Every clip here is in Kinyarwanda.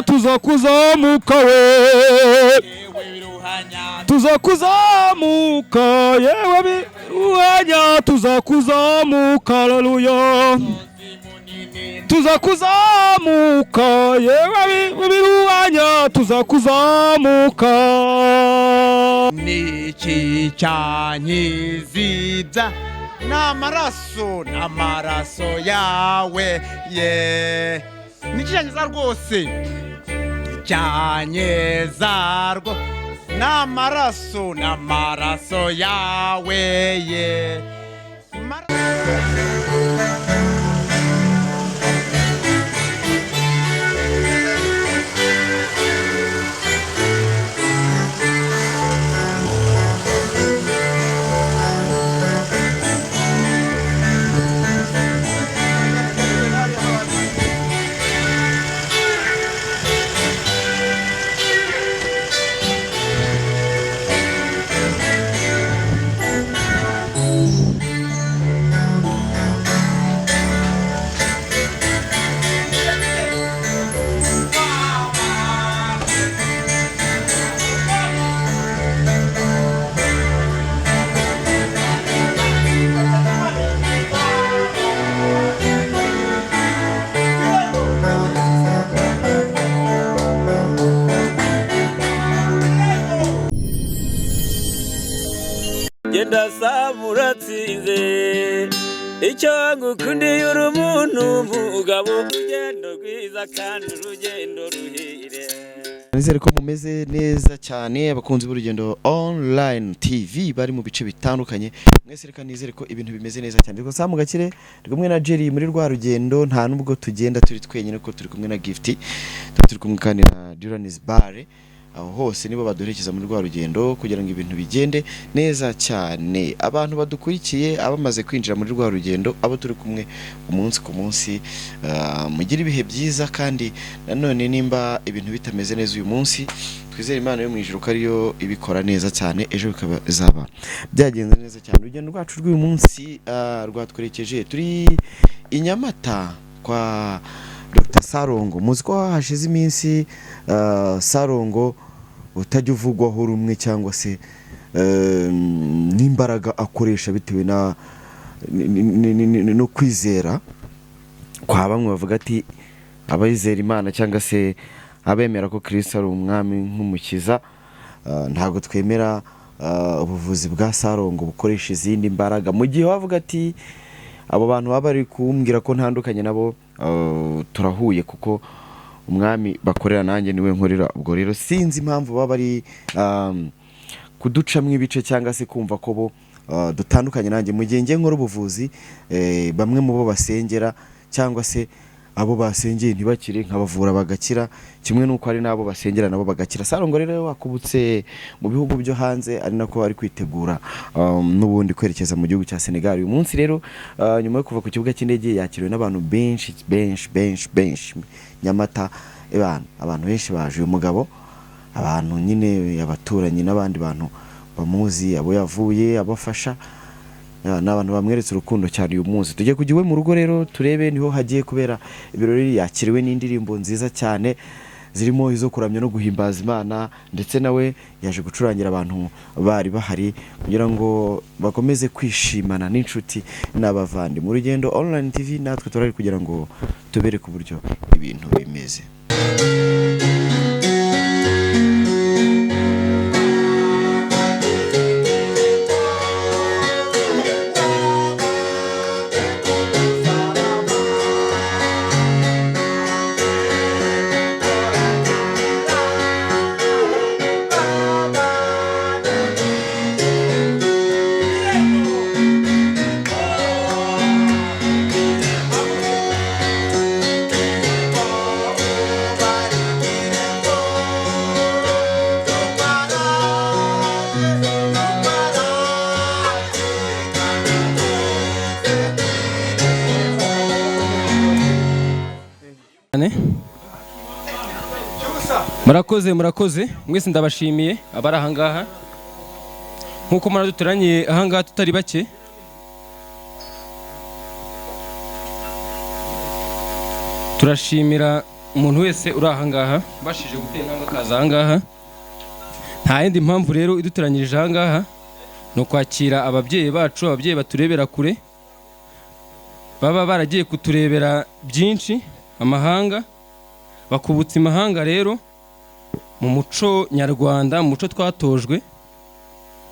Tuzakuzamuka we, tuzakuzamuka, yewe biruhanya, tuzakuzamuka, haleluya, tuzakuzamuka, yewe biruhanya, tuzakuzamuka. Niki cyankizibya n'amaraso, n'amaraso yawe ye? Niki cyankiza rwose, cyanyeza rwo n'amaraso, n'amaraso yawe ye? Genda saba uratsinze. Icyo ngukundiye, uri umuntu mugabo, urugendo rwiza kandi urugendo ruhire. Nizere ko mumeze neza cyane, abakunzi b'Urugendo Online TV bari mu bice bitandukanye mwese. Reka nizere ko ibintu bimeze neza cyane. Rwo mu gakire turi kumwe na Jerry muri rwa rugendo. Nta nubwo tugenda turi twenyine kuko turi kumwe na Gift, tuba turi kumwe kandi na Duranis Bar. Aho hose nibo baduherekeza muri rwa rugendo kugira ngo ibintu bigende neza cyane. Abantu badukurikiye, abamaze kwinjira muri rwa rugendo, abo turi kumwe umunsi ku munsi, mugire ibihe byiza. Kandi nanone nimba ibintu bitameze neza uyu munsi, twizere Imana yo mu ijuru ko ariyo ibikora neza cyane, ejo bikaba bizaba byagenze neza cyane. Urugendo rwacu rw'uyu munsi rwatwerekeje turi i Nyamata kwa Dr Sarongo. Muzi ko hashize iminsi Sarongo utajya uvugwaho rumwe cyangwa se n'imbaraga akoresha bitewe na no kwizera kwa bamwe bavuga ati abayizera Imana cyangwa se abemera ko Kristo ari umwami nk'umukiza, ntabwo twemera ubuvuzi bwa Sarongo bukoresha izindi mbaraga. Mu gihe bavuga ati abo bantu baba bari kumbwira ko ntandukanye nabo, turahuye kuko umwami bakorera nanjye niwe nkorera. Ubwo rero sinzi impamvu baba bari kuducamo ibice cyangwa se kumva ko bo dutandukanye nanjye mu gihe njye nkora ubuvuzi, bamwe mu bo basengera cyangwa se abo basengeye ntibakire, nkabavura bagakira, kimwe n'uko hari n'abo basengera nabo bagakira. Sarongo rero wakubutse mu bihugu byo hanze, ari nako ari kwitegura n'ubundi kwerekeza mu gihugu cya Senegal. Uyu munsi rero, nyuma yo kuva ku kibuga cy'indege, yakiriwe n'abantu benshi benshi benshi benshi. Nyamata ebana, abantu benshi baje uyu mugabo, abantu nyine abaturanyi n'abandi bantu bamuzi, abo yavuye abafasha, ni abantu bamweretse urukundo cyane. Uyu munsi tujye kujya iwe mu rugo rero turebe, niho hagiye kubera ibirori. Yakiriwe n'indirimbo nziza cyane zirimo izo kuramya no guhimbaza Imana, ndetse nawe yaje gucurangira abantu bari bahari kugira ngo bakomeze kwishimana n'inshuti n'abavandi. Mu Rugendo Online TV natwe turari kugira ngo tubereke uburyo ibintu bimeze. Cyane. Murakoze, murakoze mwese, ndabashimiye abari ahangaha. Nk'uko muraduturanye ahangaha tutari bake, turashimira Umuntu wese uri ahangaha bashije gutera intambwe akaza ahangaha, nta yindi mpamvu rero iduteranyirije ahangaha, ni ukwakira ababyeyi bacu, ababyeyi baturebera kure, baba baragiye kuturebera byinshi amahanga, bakubutsa imahanga. Rero mu muco nyarwanda, mu muco twatojwe,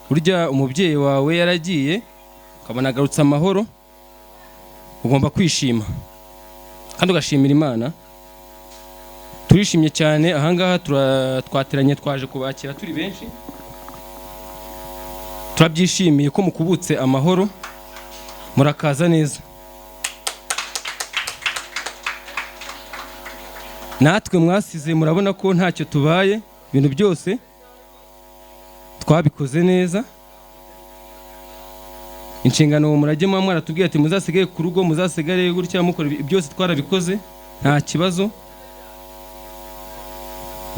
burya umubyeyi wawe yaragiye ukabona agarutse amahoro, ugomba kwishima kandi ugashimira Imana. Turishimye cyane ahangaha, twateranye, twaje kubakira turi benshi. Turabyishimiye ko mukubutse amahoro, murakaza neza. Natwe mwasize murabona ko ntacyo tubaye, ibintu byose twabikoze neza. Inshingano murajye muba mwaratubwiye ati muzasigare ku rugo, muzasigare gutya mukora ibi, byose twarabikoze nta kibazo.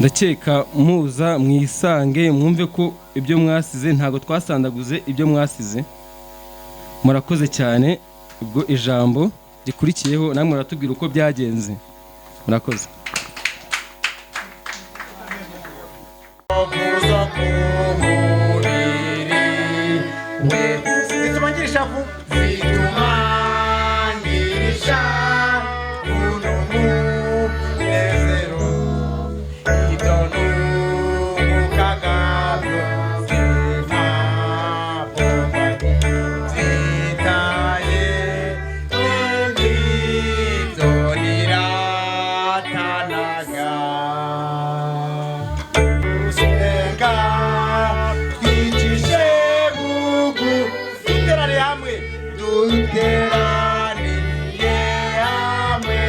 Ndakeka muza mwisange, mwumve ko ibyo mwasize ntabwo twasandaguze ibyo mwasize. Murakoze cyane. Ubwo ijambo rikurikiyeho namwe muratubwira uko byagenze. Murakoze. Zo ku mubiri we zituma ngira ishavu, zituma ngira ishavu n'umunezero, ibyo nungukaga byose ntabwo mbyitaye, n'ibyo niratanaga. Gusenga twicishe bugu, duterane hamwe, duteraniye hamwe,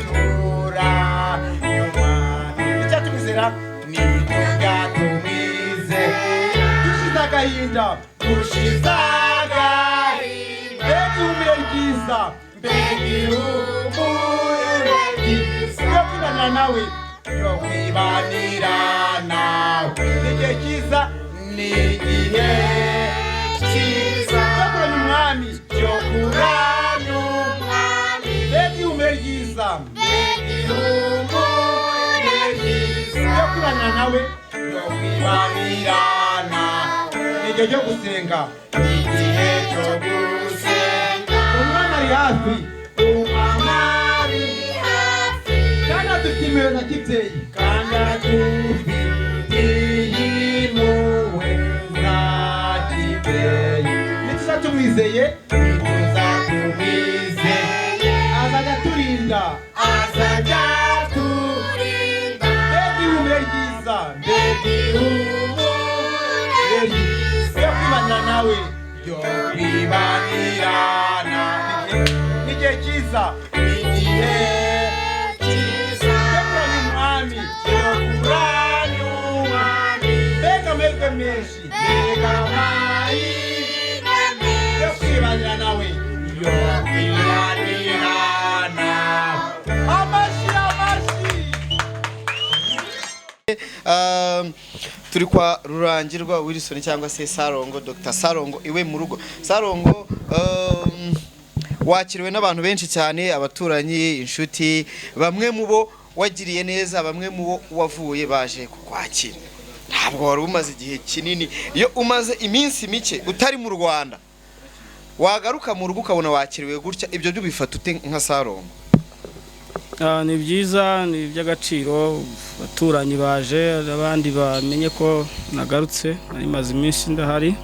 turanyuma icyatumizera nitujya tumize, dushize agahinda, dushize agahinda. Mbega ihumure ryiza, mbega ihumure ryiza yo kwibanira nawe, yo kwibanira nawe. Ni igihe cyiza, ni igihe cyiza cyo kuramya umwami, cyo kuramya umwami. Mbega ihumure ryiza, mbega ihumure ryiza yo kwibanira nawe, yo kwibanira nawe. Ni igihe cyo gusenga, ni igihe cyo gusenga. Umwana ari hafi, umwana ari hafi, kandi adufite impuhwe za kibyeyi, kandi adufitiye impuhwe za kibyeyi. Nituza tumwizeye, nituza tumwizeye, azajya aturinda, azajya aturinda. Mbega ihumure ryiza, mbega ihumure ryiza yo kwibanira nawe, yo kwibanira nawe. Ni igihe cyiza, ni igihe cyiza cyo kuramya umwami, cyo kuramya umwami. Mbega amahirwe menshi, mbega amahirwe menshi yo kwibanira nawe, yo kwibanira nawe. Amashyi, amashyi. Turi kwa Rurangirwa Wilson cyangwa se Sarongo, Dr Sarongo iwe mu rugo. Sarongo, wakiriwe n'abantu benshi cyane, abaturanyi, inshuti, bamwe mu bo wagiriye neza, bamwe mu bo wavuye baje kukwakira. Ntabwo wari umaze igihe kinini. Iyo umaze iminsi mike utari mu Rwanda, wagaruka mu rugo ukabona wakiriwe gutya, ibyo byo ubifata ute nka Sarongo? Ni byiza, ni iby'agaciro. Abaturanyi baje, abandi bamenye ko nagarutse, nari maze iminsi ndahari,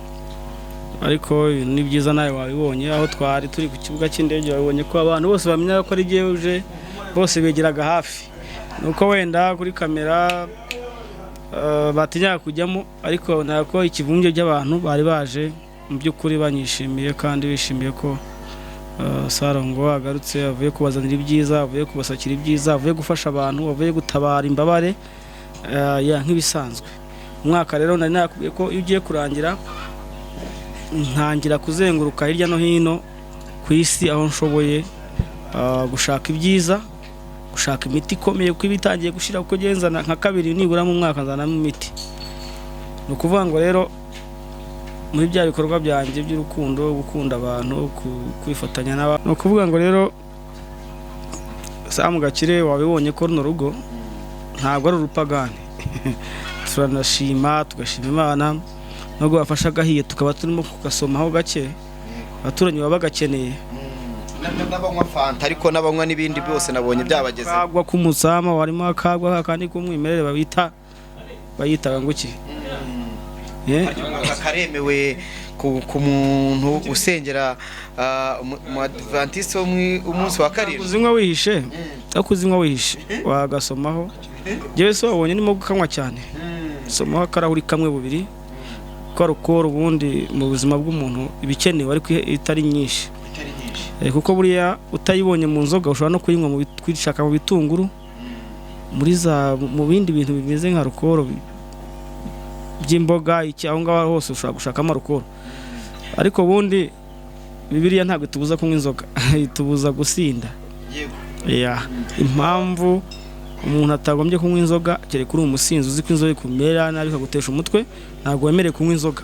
ariko ibintu ni byiza. Nawe wabibonye aho twari turi ku kibuga cy'indege, wabibonye ko abantu bose bamenya ko ari jyewe uje, bose begeraga hafi. Ni uko wenda kuri kamera batinyaga kujyamo, ariko ntabwo ikivunge by'abantu bari baje mu by'ukuri banyishimiye kandi bishimiye ko Sarongo agarutse, avuye kubazanira ibyiza, avuye kubasakira ibyiza, avuye gufasha abantu, avuye gutabara imbabare, ya nk'ibisanzwe. Umwaka rero nari nakubwiye ko iyo ugiye kurangira ntangira kuzenguruka hirya no hino ku isi aho nshoboye, gushaka ibyiza, gushaka imiti ikomeye, kuko iba itangiye gushira, kuko nzana nka kabiri nibura mu mwaka nzanamo imiti. Ni ukuvuga ngo rero muri bya bikorwa byanjye by'urukundo, gukunda abantu, kwifatanya n'abantu, ni ukuvuga ngo rero Samu Gakire, wabibonye ko runo rugo ntabwo ari urupagani. Turanashima, tugashima Imana nubwo bafashe agahiye, tukaba turimo kugasomaho gake, abaturanyi baba bagakeneye. N'abanywa fanta, ariko n'abanywa n'ibindi byose nabonye byabageze. Akagwa k'umutsama warimo, akagwa kandi k'umwimerere babita, bayitaga ngo iki? Aka karemewe ku muntu usengera mu Adventiste wo umunsi wa karindwi? Kuzinywa wihishe, aho kuzinywa wihishe wagasomaho. Njyewe se wabonye ndimo gukanywa cyane? Somaho akarahuri kamwe, bubiri, ko alcool ubundi mu buzima bw'umuntu ibikenewe, ariko itari nyinshi. Kuko buriya utayibonye mu nzoga ushobora no kuyinywa kuyishaka mu bitunguru, muri za mu bindi bintu bimeze nka alcool by'imboga, iki, aho ngaho hose ushobora gushakamo alcool. Ariko ubundi Bibiliya ntabwo itubuza kunywa inzoga, itubuza gusinda. Ya, impamvu umuntu atagombye kunywa inzoga, kereka uri umusinzi uzi ko inzoga ikumera nabi, ikagutesha umutwe, ntabwo wemerewe kunywa inzoga.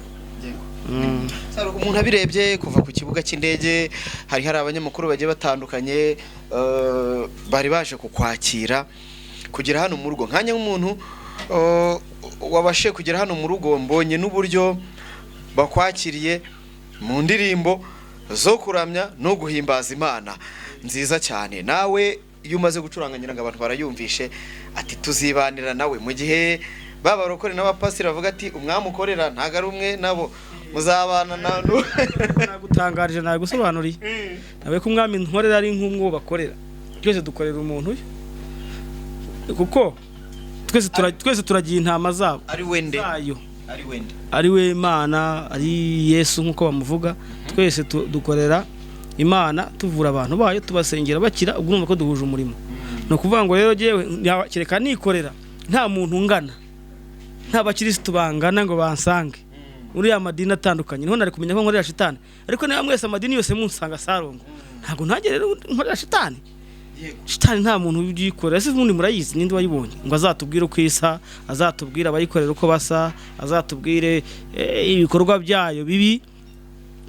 Saro, umuntu abirebye kuva ku kibuga cy'indege hari abanyamakuru bagiye batandukanye, bari baje kukwakira kugera hano mu rugo. Nkanya nk'umuntu wabashije kugera hano mu rugo, mbonye n'uburyo bakwakiriye mu ndirimbo zo kuramya no guhimbaza Imana nziza cyane. Nawe iyo umaze gucuranga, ngira ngo abantu barayumvishe, ati tuzibanira nawe, mu gihe babarokore n'abapasiteri bavuga ati umwami ukorera ntabwo ari umwe nabo muzabana na Nagutangarije, nagusobanuriye nawe ko umwami nkorera ari nk'umwo bakorera. Twese dukorera umuntu uyu, kuko twese turagiye intama zabo. Ari wende? Zayo. Ari wende? Ari we Imana, ari Yesu nk'uko bamuvuga. Twese dukorera Imana, tuvura abantu bayo, tubasengera bakira. Ubwo urumva ko duhuje umurimo. Ni ukuvuga ngo rero jyewe kereka nikorera nta muntu ungana, nta bakirisitu bangana ngo bansange muri ya madini atandukanye, niho nari kumenya ko nkorera shitani. Ariko niba mwese amadini yose munsanga Sarongo, ntabwo ntange rero nkorera shitani. Shitani nta muntu uyikorera. Ese ubundi murayizi? Ninde wayibonye ngo azatubwire uko isa, azatubwire abayikorera uko basa, azatubwire ibikorwa byayo bibi?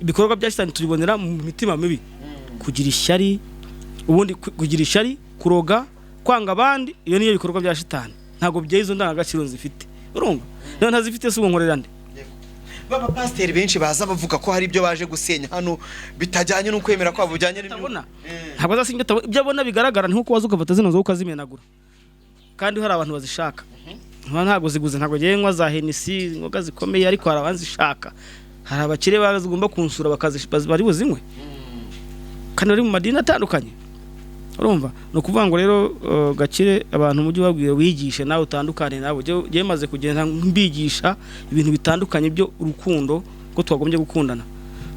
Ibikorwa bya shitani tubibonera mu mitima mibi: kugira ishyari, ubundi kugira ishyari, kuroga, kwanga abandi, iyo niyo bikorwa bya shitani. Ntabwo byeye izo ndangagaciro zifite. Urumva niba ntazifite se, ubu nkorera nde? Baba pasiteri benshi baza bavuga ko hari ibyo baje gusenya hano bitajyanye no kwemera kwabo, bijyanye n'imyuka. Atabona ntabwo azasinga atabona. Ibyo abona bigaragara ni nkuko waza ugafata zino nzoga ukazimenagura kandi hari abantu bazishaka. Ntabwo ziguze, ntabwo ngiye nywa za Hennessy, inzoga zikomeye, ariko hari abazishaka, hari abakire bagomba kunsura bari buzinywe kandi bari mu madini atandukanye. Urumva, ni ukuvuga ngo rero Gakire, abantu mujye ubabwira, wigishe nawe utandukane nabo. Njyewe maze kugenda mbigisha ibintu bitandukanye byo urukundo, ko twagombye gukundana.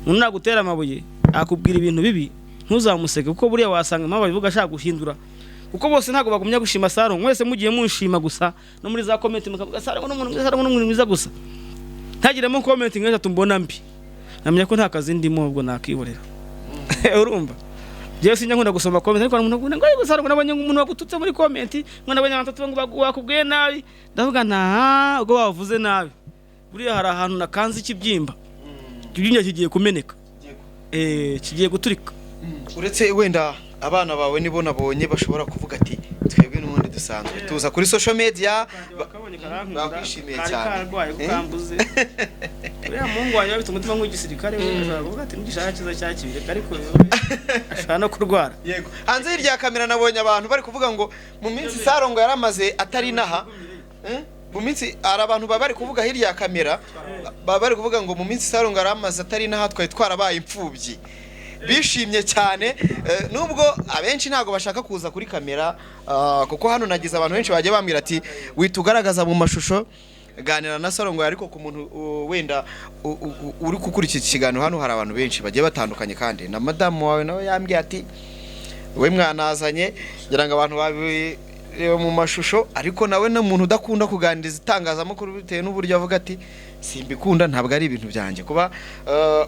Umuntu nagutera amabuye, akubwira ibintu bibi, ntuzamuseke, kuko buriya wasanga impamvu abivuga ashaka guhindura, kuko bose ntabwo bagumya gushima Saro. Mwese mugiye munshima gusa no muri za comment mukavuga Saro ngo n'umuntu mwiza, Saro ngo n'umuntu mwiza gusa, ntagiremo comment nk'eshatu mbona mbi, namenya ko nta kazi ndimo, ubwo nakihorera. Urumva, njyewe sinjya nkunda gusoma comment, ariko hari umuntu ukunda ngo ariko Saro ngo nabonye umuntu wagututse muri comment, ngo nabonye abantu batatu ngo bakubwiye nabi. Ndavuga nta ubwo bavuze nabi, buriya hari ahantu nakanze ikibyimba, ikibyimba kigiye kumeneka, kigiye guturika. Uretse wenda abana bawe, nibo nabonye bashobora kuvuga ati twebwe n'ubundi dusanzwe tuza kuri social media, bakwishimiye Kari cyane. Kararwaye kukambuze. Uriya muhungu wanjye afite umutima nk'uw'igisirikare, we ashobora kuvuga ati nigishaka cyiza cyakibireka, ariko wewe ashobora no kurwara. Yego, hanze hirya ya kamera nabonye abantu bari kuvuga ngo mu minsi Sarongo yaramaze atari inaha. Mu minsi hari abantu baba bari kuvuga hirya ya kamera, baba bari kuvuga ngo mu minsi Sarongo yaramaze atari inaha twari twarabaye imfubyi. Bishimye cyane, nubwo abenshi ntabwo bashaka kuza kuri kamera, kuko hano nagize abantu benshi bagiye bambwira ati witugaragaza mu mashusho, ganira na Sarongo. Ariko ku muntu wenda uri gukurikira iki kiganiro, hano hari abantu benshi bagiye batandukanye, kandi na madamu wawe nawe yambwiye ati we mwanazanye, ngira ngo abantu babireba mu mashusho. Ariko nawe ni umuntu udakunda kuganiriza itangazamakuru bitewe n'uburyo avuga ati simbikunda, ntabwo ari ibintu byanjye. Kuba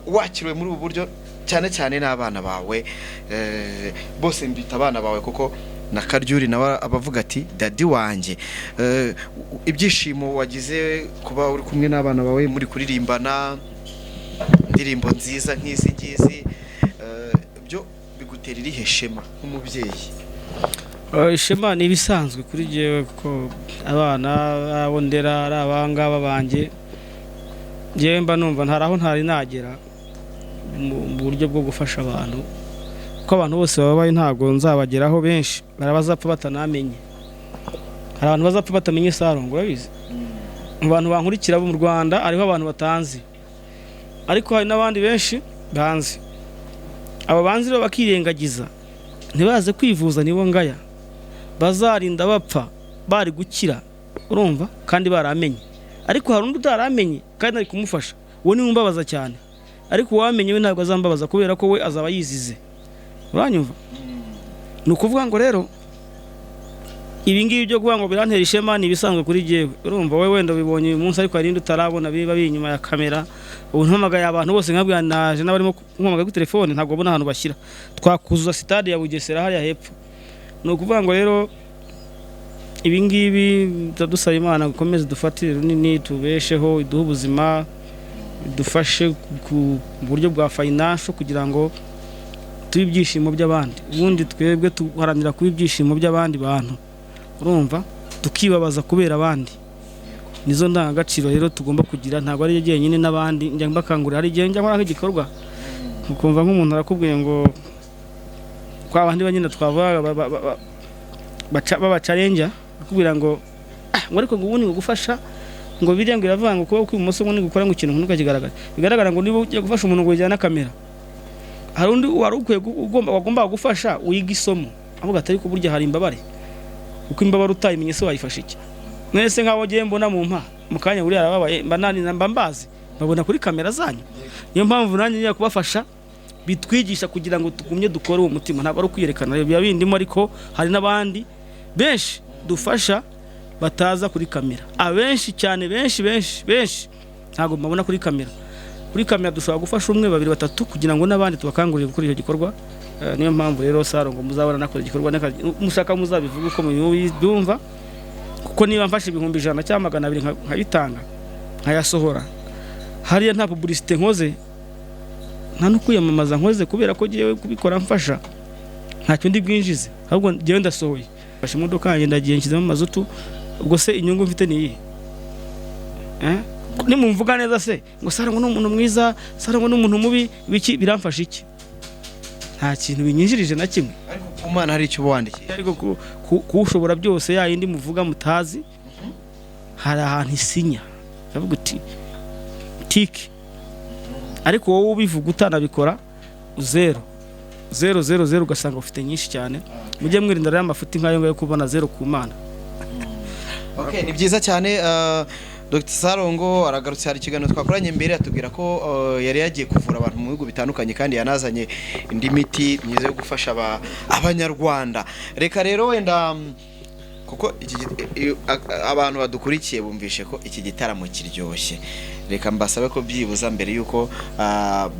wakiriwe muri ubu buryo, cyane cyane n'abana bawe, bose mbita abana bawe kuko na Karyuri nawe abavuga ati daddy wanjye. Ibyishimo wagize kuba uri kumwe n'abana bawe, muri kuririmbana indirimbo nziza nk'izi ngizi, byo bigutera irihe shema nk'umubyeyi? Ishema ni ibisanzwe kuri jyewe, kuko abana abo ndera ari abangaba banjye, njyewe mba numva ntari aho ntari nagera mu buryo bwo gufasha abantu, kuko abantu bose babaye ntabwo nzabageraho, benshi hari abazapfa batanamenye, hari abantu bazapfa batamenye Sarongo, urabizi. Mu bantu bankurikira bo mu Rwanda hariho abantu batanzi, ariko hari n'abandi benshi banzi. Abo banzi rero bakirengagiza ntibaze kwivuza, nibo ngaya bazarinda bapfa bari gukira, urumva, kandi baramenye. Ariko hari undi utaramenye kandi ari kumufasha, uwo niwe umbabaza cyane, ariko uwamenye we ntabwo azambabaza kubera ko we azaba yizize, uranyumva. Ni ukuvuga ngo rero ibi ngibi byo kuvuga ngo birantera ishema ni ibisanzwe kuri jyewe, urumva. Wowe wenda ubibonye uyu munsi, ariko hari indi utarabona biba biri inyuma ya kamera. Ubu mpamagaye abantu bose nkabwira naje, n'abarimo kumpamagara kuri telefone ntabwo babona ahantu bashyira, twakuzuza sitade ya Bugesera hariya hepfo. Ni ukuvuga ngo rero ibi ngibi ndadusaba Imana gukomeza dufatire runini, tubesheho, iduhe ubuzima, idufashe ku buryo bwa financial kugira ngo tube ibyishimo by'abandi. Ubundi twebwe tuharanira kuba ibyishimo by'abandi bantu, urumva, tukibabaza kubera abandi. Nizo ndangagaciro rero tugomba kugira, ntabwo ari jyenyine n'abandi. Njya mbakangurira, hari igihe njya nkora nk'igikorwa ukumva nk'umuntu arakubwiye ngo kwa bandi banyine twavuga babacarenja, akubwira ngo ngo ariko ngo ubundi ngo gufasha ngo biriya ngo iravuga ngo kuba kw'ibumoso ngo ni gukora ngo ikintu ntukakigaragaza, bigaragara ngo niba ugiye gufasha umuntu ngo ujyane kamera. Hari undi wari ukwiye wagomba gufasha wiga isomo avuga ati ariko burya hari imbabare, uko imbabare utayimenye se wayifasha iki? Mwese nkaho giye mbona mu mpa mu kanya buriya arababaye, mba nani mba mbazi babona kuri kamera zanyu. Niyo mpamvu nanjye ngiye kubafasha, bitwigisha kugira ngo tugumye dukore uwo mutima, ntabwo ari ukwiyerekana biba bindimo, ariko hari n'abandi benshi dufasha bataza kuri kamera, abenshi cyane, benshi benshi benshi ntabwo mubona kuri kamera. Kuri kamera dushobora gufasha umwe, babiri, batatu kugira ngo n'abandi tubakangurire gukora icyo gikorwa. Niyo mpamvu rero Sarongo muzabona nakora igikorwa, mushaka muzabivuga uko mubyumva, kuko niba mfashe 100,000 cyangwa 200 nkabitanga nkayasohora hariya, nta publicité nkoze, nta no kwiyamamaza nkoze, kubera ko ngiye kubikora mfasha ntacyo ndi bwinjize, ahubwo ngiye ndasohoye mfashe imodoka yanjye ndagiye nshyizemo mazutu, ubwo se inyungu mfite ni iyihe? Nimumvuga neza se ngo Sarongo ni umuntu mwiza, Sarongo ni umuntu mubi, biki biramfasha iki? Nta kintu binyinjirije na kimwe. Ariko ku Mana hari icyo wandikiye, ariko kushobora byose ya yindi muvuga mutazi, hari ahantu isinya ndavuga uti tiki, ariko wowe ubivuga utanabikora 0 0 0 0, ugasanga ufite nyinshi cyane. Mujye mwirinda rero amafuti nkayo ngayo kubona 0 ku Mana. Okay, ni byiza cyane. Dr Sarongo aragarutse, hari ikiganiro twakoranye mbere atubwira ko yari yagiye kuvura abantu mu bihugu bitandukanye kandi yanazanye indi miti myiza yo gufasha abanyarwanda. Reka rero wenda kuko abantu badukurikiye bumvishe ko iki gitaramo kiryoshye, reka mbasabe ko byibuza mbere yuko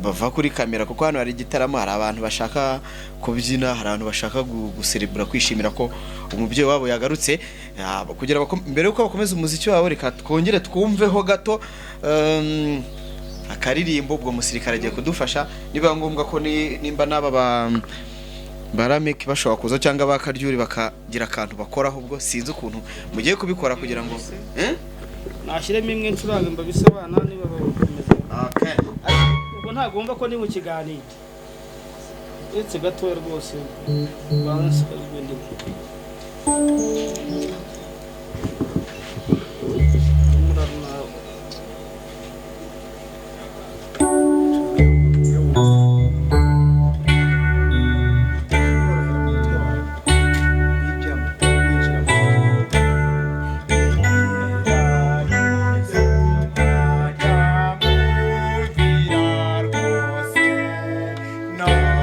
bava kuri kamera, kuko hano hari igitaramo, hari abantu bashaka kubyina, hari abantu bashaka guserebura, kwishimira ko umubyeyi wabo yagarutse, kugira mbere yuko bakomeza umuziki wabo, reka twongere twumveho gato akaririmbo. Ubwo musirikare agiye kudufasha, niba ngombwa ko nimba n'aba barameki bashobora kuza cyangwa bakaryuri bakagira akantu bakoraho, ubwo sinzi ukuntu mugiye kubikora kugira ngo nashyiremo imwe ncuranga mbabisobana niba bakomeza. Okay, ubwo ntagomba ko ni mu kiganiro uretse gatoya rwose balance ibindi. No.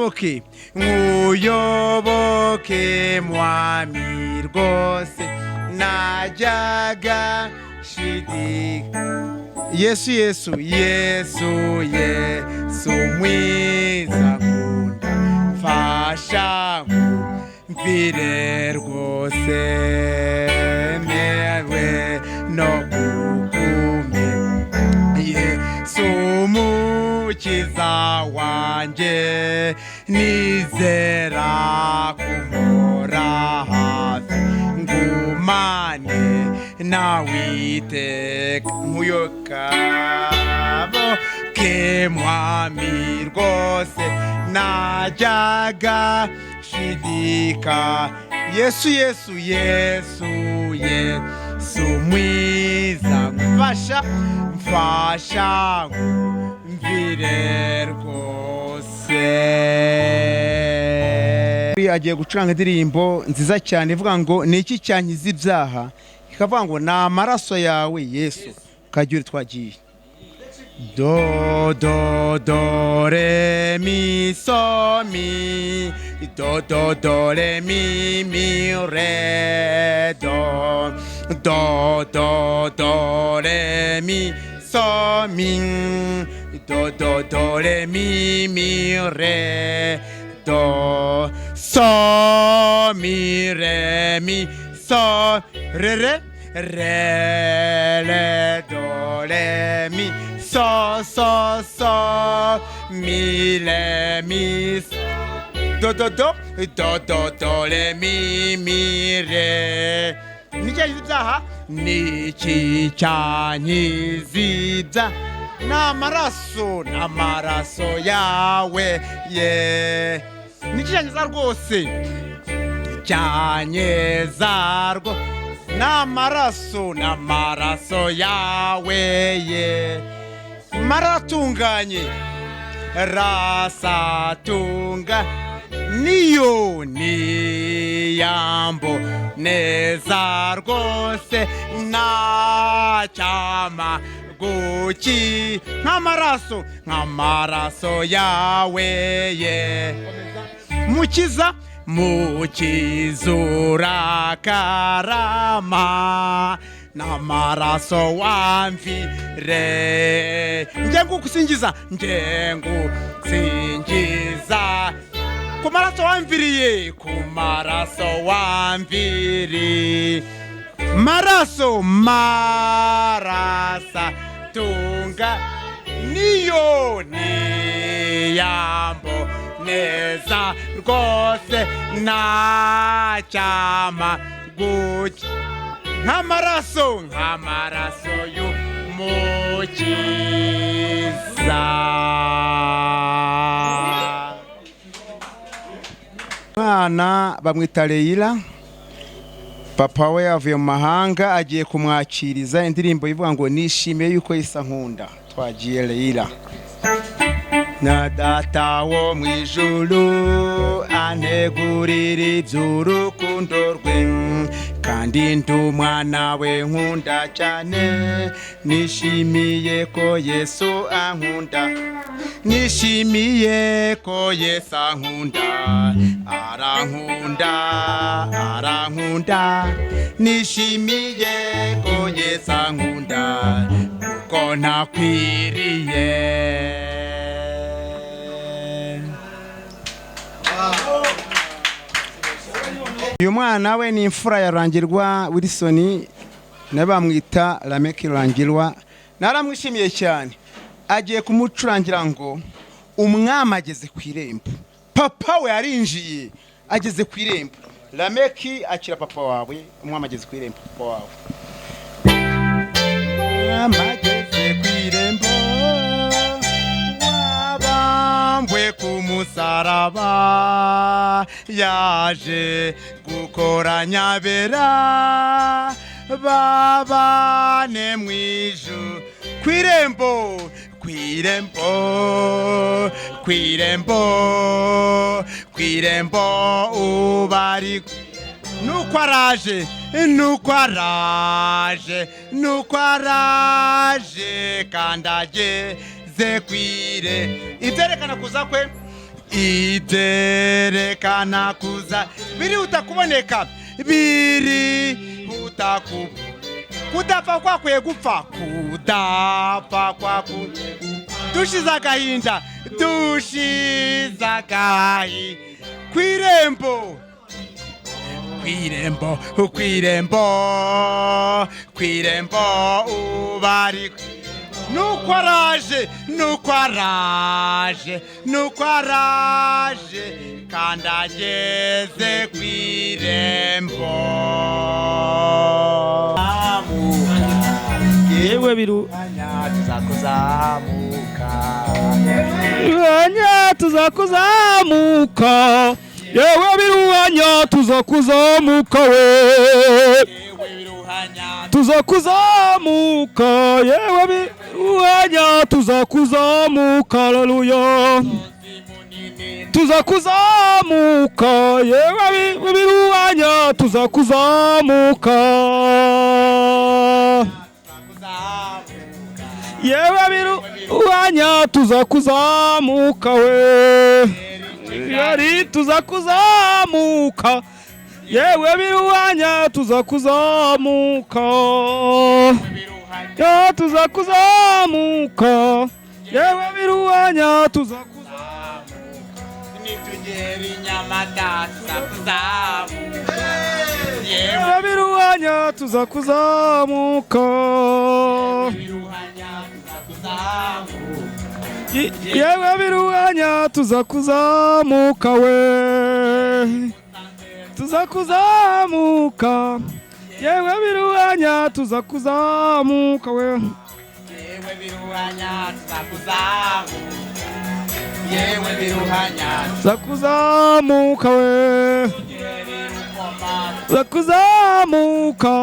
Nkuyoboke, nkuyoboke mwami rwose, najyaga shidika. Yesu, Yesu, Yesu, Yesu mwiza nkunda, mfasha mvire rwose, mewe no kukume. Yesu mukiza wanjye, nizera kumora hafi, ngumane nawe iteka. Nkuyoboke mwami rwose, najyaga shidika. Yesu, Yesu, Yesu, Yesu mwiza, mfasha, mfasha mvire rwose. Agiye gucuranga indirimbo nziza cyane ivuga ngo ni iki cyankiza ibyaha, ikavuga ngo ni amaraso yawe Yesu. Kagira twagiye. Do do do re mi so mi, do do do re mi mi re do, do do do re mi so mi, do do do re mi mi re do, so mi re mi so re re re re do re mi so so so mi re mi do do do do do do re mi mi re. Ni cyankiza ibyaha, ni iki cyankiza ibyaha, ni amaraso, ni amaraso yawe ye. Ni iki cyankiza rwose, cyankiza rwose, ni amaraso, ni amaraso yawe ye. Maratunganye rasatunga, niyo niyambo neza rwose, ntacyama guki nk'amaraso, nk'amaraso yawe ye. Mukiza, mukiza urakarama, n'amaraso wamvire. Nge ngukusingiza, nge ngusingiza ku maraso wamviriye, ku maraso wamviriye, maraso marasa tunga, niyo niyambo neza rwose, ntacyama guki nk'amaraso, nk'amaraso y'umukiza. Mwana bamwita Leila, papa we yavuye mu mahanga agiye kumwakiriza indirimbo ivuga ngo nishimiye yuko Yesu ankunda. Twagiye Leila. Na data wo mu ijuru antegurira iby'urukundo rwe, kandi ndi umwana we nkunda cyane, nishimiye ko Yesu ankunda, nishimiye ko Yesu ankunda, arankunda, arankunda, nishimiye ko Yesu ankunda, kuko ntakwiriye. Uyu mwana we ni imfura ya Rangirwa Wilson, nawe bamwita Lameki Rangirwa. Naramwishimiye cyane. Agiye kumucurangira ngo umwami ageze ku irembo. Papa we yarinjiye ageze ku irembo. Lameki akira papa wawe, umwami ageze ku irembo papa wawe. Umwami ageze ku irembo, wabambwe ku musaraba, yaje gukoranya abera babane mu ijuru. Ku irembo, ku irembo, ku irembo, ku irembo ubari. Nuko araje, nuko araje, nuko araje, kandi ageze ku irembo. Ibyerekana kuza kwe, Ibyerekana kuza birihuta kuboneka, birihuta ku kudapfa kwakwiye gupfa, kudapfa kwakwiye. Dushize agahinda, dushize agahinda kw'irembo, kw'irembo, kw'irembo, kw'irembo ubari. Nuko araje, nuko araje, nuko araje, kandi ageze kw'irembo. Yewe biru Tuzakuzamuka. Biruhanya tuzakuzamuka, yewe biruhanya tuzakuzamuka we. Tuzakuzamuka, yewe biruhanya tuzakuzamuka, haleluya. Tuzakuzamuka, yewe biruhanya tuzakuzamuka, yewe biruhanya tuzakuzamuka we. Yari tuzakuzamuka, yewe biruhanya tuzakuzamuka, ya tuzakuzamuka, yewe biruhanya tuzakuzamuka. Nitugera i Nyamata tuzakuzamuka. Yewe biruhanya tuzakuzamuka, yewe biruhanya tuzakuzamuka we. Tuzakuzamuka, yewe biruhanya tuzakuzamuka we. Yewe biruhanya tuzakuzamuka. Yewe biruhanya tuzakuzamuka we. Tuzakuzamuka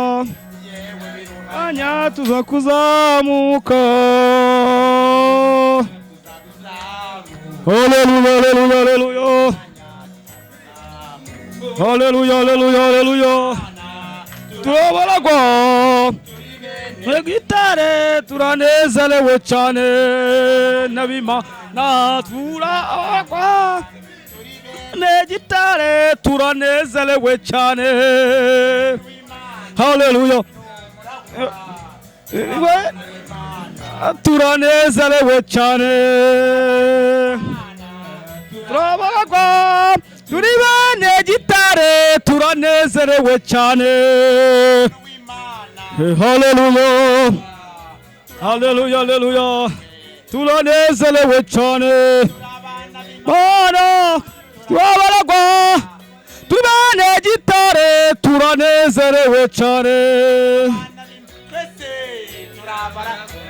anya tuzakuzamuka. Haleluya, haleluya, haleluya, haleluya, haleluya, haleluya. Turabaragwa gitare, turanezerewe cyane n'abimana, turabagwa negitare, turanezerewe cyane, haleluya. Turanezerewe cyane, turabagwa turi bene gitare, turanezerewe cyane, haleluya, haleluya, haleluya. Turanezerewe cyane mana, turabaragwa turi bene gitare, turanezerewe cyane.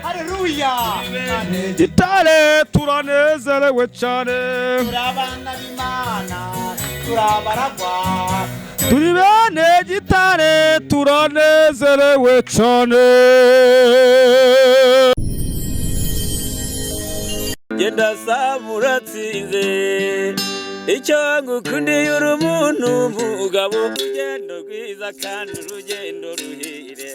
Haleluya. Gitare, turanezerewe cyane, Turabana b'Imana, turabaragwa. Turi bene gitare, turanezerewe cyane. Genda saba uratsinze, icyo ngukundiye uri umuntu mugabo, urugendo rwiza kandi urugendo ruhire.